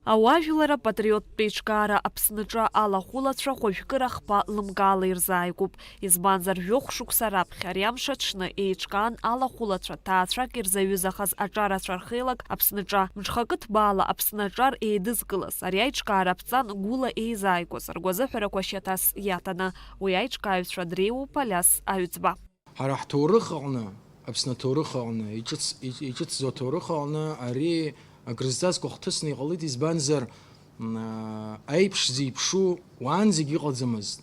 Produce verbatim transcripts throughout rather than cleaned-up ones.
Ауаажәлар апатриоттә еиҿкаара Аԥсныҿы алахәылацәа хәажәкыра хԥа лымкаала ирзааигәоуп, избанзар, жәохә шықәса раԥхьа ари амш аҽны еиҿкаан алахәылацәа ҭаацәак ирзаҩызахаз аҿарацәа рхеилак Аԥсныҿа, мҽхакы ҭбаала Аԥсны аҿар еидызкылаз, ари аиҿкаара аԥҵан гәыла еизааигәаз ргәазыҳәарақәа шьаҭас иаҭаны, уи аиҿкааҩцәа дреиуоуп Алиас Аҩӡба. Ҳара ҳҭоурых аҟны, Аԥсны аҭоурых аҟны, иҿыц-, иҿ-, иҿыцӡоу аҭоурых аҟны ари акрызҵазкуа хҭысны иҟалеит, избанзар, м, а, аиԥш зеиԥшу уаанӡагьы иҟаӡамызт,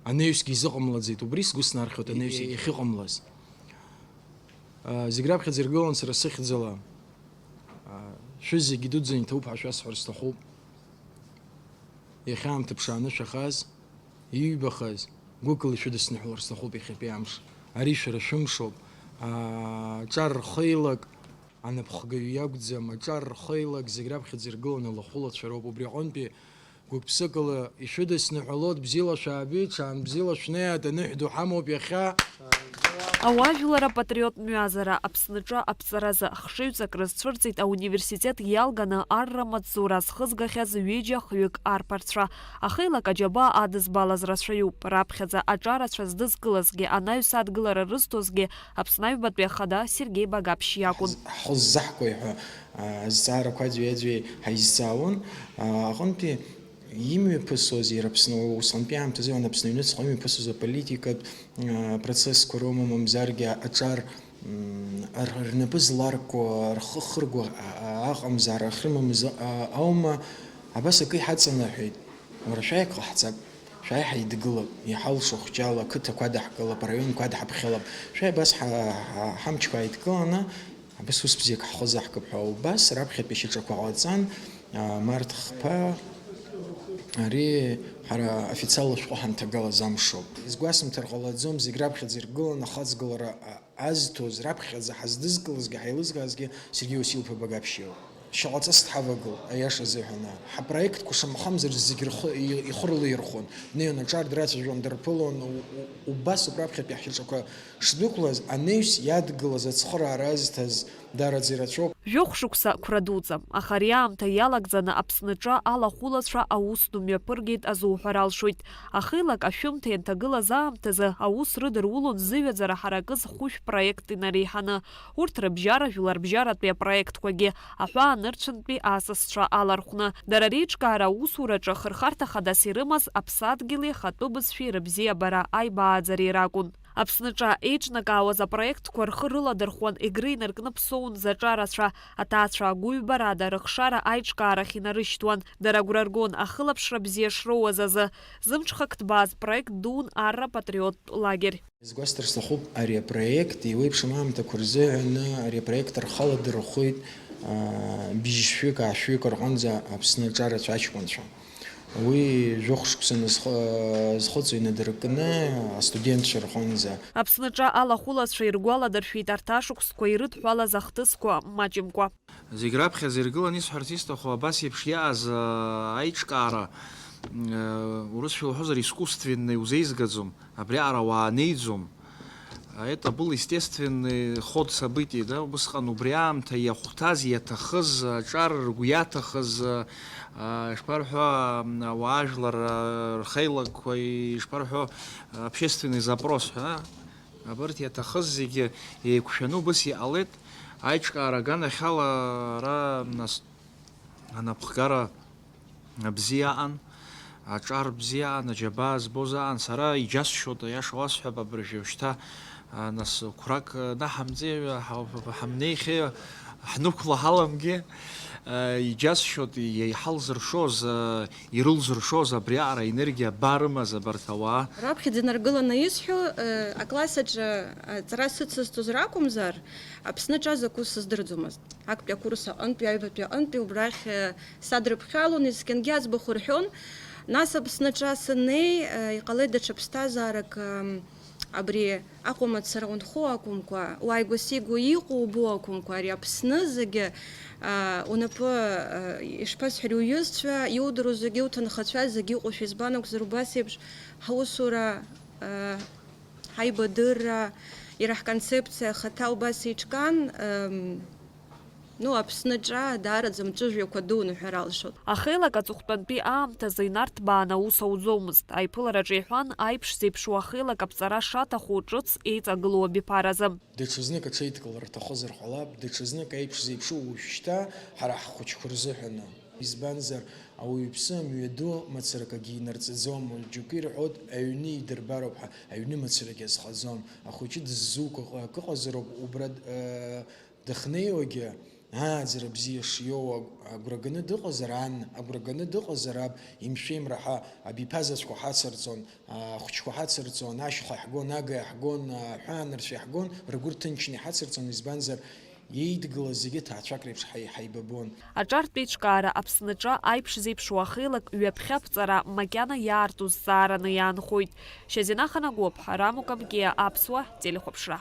анаҩсгьы изыҟамлаӡеит, убри сгәы снархьуеит, анаҩс иахьыҟамлаз. А, зегь раԥхьаӡа иргылан сара сыхьӡала, а, шәызегь идуӡӡаны иҭабуп ҳәа шәасҳәар сҭахуп. Иахьа аамҭа ԥшааны шәахаз, иҩбахаз, гәыкала ишәыдысныҳәалар сҭахуп иахьатәи амш. Ари шәара шәымшоуп. Аа, аҿар рхеилак анапхгаҩы иакәӡам, аҿар рхеилак зегь раԥхьаӡа иргыланы алахәылацәа роуп. Убри аҟынтәи гәык-ԥсыкала ишәыдысныҳәалоит, бзиала шәаабеит, ҽаан бзиала шәнеиааит, аныҳә ду ҳамоуп иахьа. Ауаажәлар апатриоттә мҩазара Аԥсныҿы аԥҵаразы хшыҩҵак рызцәырҵит ауниверситет иалганы арра маҵзура азхызгахьаз ҩыџьа хҩык арԥарцәа. Ахеилак аџьабаа адызбалаз рацәаҩуп. Раԥхьаӡа аҿарацәа здызкылазгьы, анаҩс адгылара рызҭозгьы Аԥсны Аҩбатәи Ахада Сергеи Багаԥшь иакәын. Ҳхы ззаҳкуеи ҳәа, а, азҵаарақәа аӡәи-аӡәи ҳаизҵаауан. А, аҟынтәи имҩаԥысуаз иара Аԥсны, усҟантәи аамҭазы иҟан Аԥсны аҩныҵҟа имҩаԥысуаз аполитикатә, а, процессқәа роума, мамзаргьы аҿар, м, р-, рнапы зларкуа, рхы хыргәа, а, а, аҟамзаара ахьрымамыз, а, аума, абас акы иҳаҵанаҳәеит, уара шәааи ак ҟаҳҵап, шәааи ҳаидгылап, иҳалшо хәҷала ақыҭақәа адаҳкылап, араионқәа адҳаԥхьалап, шәааи абас ҳа-, ҳа-, ҳамчқәа ааидкыланы, абас ус бзиак ҳхы заҳкып ҳәа убас раԥхьатәи шьаҿақәа ҟаҵан, а, март хԥа, ари ҳара официалла ашәҟәы ҳанҭагалаз амшоуп. Изгәасымҭар ҟалаӡом, зегь раԥхьаӡа иргыланы ахаҵгылара, а, азҭоз, раԥхьаӡа ҳаздызкылазгьы ҳаилызкаазгьы Сергеи Васил-иԥа Багаԥшь иоуп. Шаҟа ҵас дҳавагыл, аиаша азыҳәан, ҳапроектқәа шамахамзар зегь рхы, и-, ихырла ирхәон. Днеиуан аҿар драцәажәон, дырԥылон, у-, у-, убас ауп раԥхьатәи ҳшьаҿақәа шдәықәлаз, анаҩс иадгылаз ацхыраара азҭаз дараӡа ирацәоуп. Жәохә шықәса қәра дуӡам, аха ари аамҭа иалагӡаны Аԥсныҿы алахәылацәа аус ду мҩаԥыргеит азуҳәар алшоит. Ахеилак ашәымҭа ианҭагылаз аамҭазы аус рыдырулон зыҩаӡара ҳаракыз хәышә проект инареиҳаны. Урҭ рыбжьара жәларбжьаратәи апроектқәагьы аҳәаанырцәынтәи асасцәа алархәны, дара реиҿкаара аусураҿы хырхарҭа хадас ирымаз аԥсадгьыли ахатәы бызшәеи рыбзиабара аибааӡареи ракәын. Аԥсныҿа еиҿнакаауаз апроектқәа рхы рыладырхәуан, егры инаркны ԥсоун заҿарацәа, аҭаацәа агәыҩбарада рыхшара аиҿкаарахь инарышьҭуан, дара агәра ргон ахылаԥшра бзиа шроуаз азы. Зымҽхак ҭбааз проект дуун арра патриоттә лагер. Изгәасҭар сҭахуп, ари апроект еиуеиԥшым аамҭақәа рзыҳәаны ари апроект рхаладырхәит, аа, бжьшәҩык, аашәҩык рҟынӡа Аԥсны аҿарацәа аҷкәынцәа. Уи жәохә шықәса назхы-, зхыҵуа инадыркны астудентцәа рҟынӡа. Аԥсныҿа алахәылацәа иргәаладыршәеит арҭ ашықәсқәа ирыдҳәалаз ахҭысқәа маҷымкәа. Зегь раԥхьаӡа иргыланы исҳәарц исҭаху абас еиԥш иааз, аа, аиҿкаара, аа, урысшәа уҳәозар, искусственный узеизгаӡом, абриаҟара уаанеиӡом. А, это был естественный ход событий, да, убысҟан убри аамҭа иахәҭаз, иаҭахыз, аҿар ргәы иаҭахыз, аа, ишԥарҳәо, ауаажәлар, аа, рхеилакқәа, ишԥарҳәо, общественный запрос ҳәа, абарҭ иаҭахыз зегьы еиқәшәаны убыс иҟалеит. Аиҿкаара аганахьала ара, нас, анапхгара бзиа аҟан, аҿар бзиа аҟан, аџьабаа збоз аҟан. Сара иџьасшьоит, аиаша уасҳәап, абыржәы уажәшьҭа, а, нас, қәрак, а, наҳамҵеи, ҳа-, ҳамнеихьеи, ҳнықәла ҳаламгеи, а, иџьасшьоит, иҳалзыршоз, а, ирылзыршоз абриаҟара аенергиа ба рымаз абарҭ ауаа. Раԥхьаӡа инаргыланы исҳәо, э, акласс аҿы, э, аҵара сыцызҵоз ракәымзар, Аԥсны аҿы закәу сыздырӡомызт. Актәи акурс аҟынтәи, аҩбатәи аҟынтәи убрахь, э, садрыԥхьалон, есқьынгьы аӡбахә рҳәон. Нас Аԥсны аҿы саннеи, э, иҟалеит даҽа ԥсҭазаарак, э, абри Аҟәа мацара унхо акәымкәа, уааигәа сигәа иҟоу убо акәымкәа, ари Аԥсны зегьы, аа, унапы, аа, ишԥасҳәари, уҩызцәа, иудыруа зегьы, уҭынхацәа зегьы иҟоушәа, избан акәзар, убас еиԥш ҳусура, аа, ҳаибадырра, иара ҳконцепциа ахаҭа убас еиҿкаан, ам, Ну, Аԥсны аҿы даараӡа мҵәыжәҩақәа дуун уҳәар алшоит. Ахеилак аҵыхәтәантәи аамҭазы инарҭбааны аус ауӡомызт. Аиԥылараҿы иҳәан, аиԥш зеиԥшу ахеилак аԥҵара шаҭаху ҿыц еиҵагылоу абиԥаразы. Даҽазнык аҽеидкылара рҭахызар ҟалап, даҽазнык аиԥш зеиԥшу уажәшьҭа ҳара ҳхәыҷқәа рзыҳәаны. Избанзар, ауаҩԥсы амҩаду мацарак акгьы инарҵаӡом, џьоукы ирҳәоит, аҩны идырбароуп ҳәа, аҩны мацарагьы азхаӡом. Ахәыҷы дыззуго акы ыҟазароуп, убра, э, дыхнеиуагьы, ааӡара бзиа шиоу агә-, агәра ганы дыҟазар, ан агәра ганы дыҟазар, аб имшәеимраҳа абиԥазаҵәқәа ҳацырҵон, ахәыҷқәа ҳацырҵон, ашьха иаҳгон, ага иаҳгон, аҳәаанырцә иаҳгон, ргәы рҭынчны иҳацырҵон, избанзар, иеидгылаз зегьы ҭаацәак реиԥш ҳаи-, ҳаибабон. Аҿартә еиҿкаара Аԥсныҿы аиԥш зеиԥшу ахеилак ҩаԥхьа аԥҵара макьана иаарту зҵаараны иаанхоит. Шьазина Ханагәыԥ, Рамо Камкиа, Аԥсуа телехәаԥшра.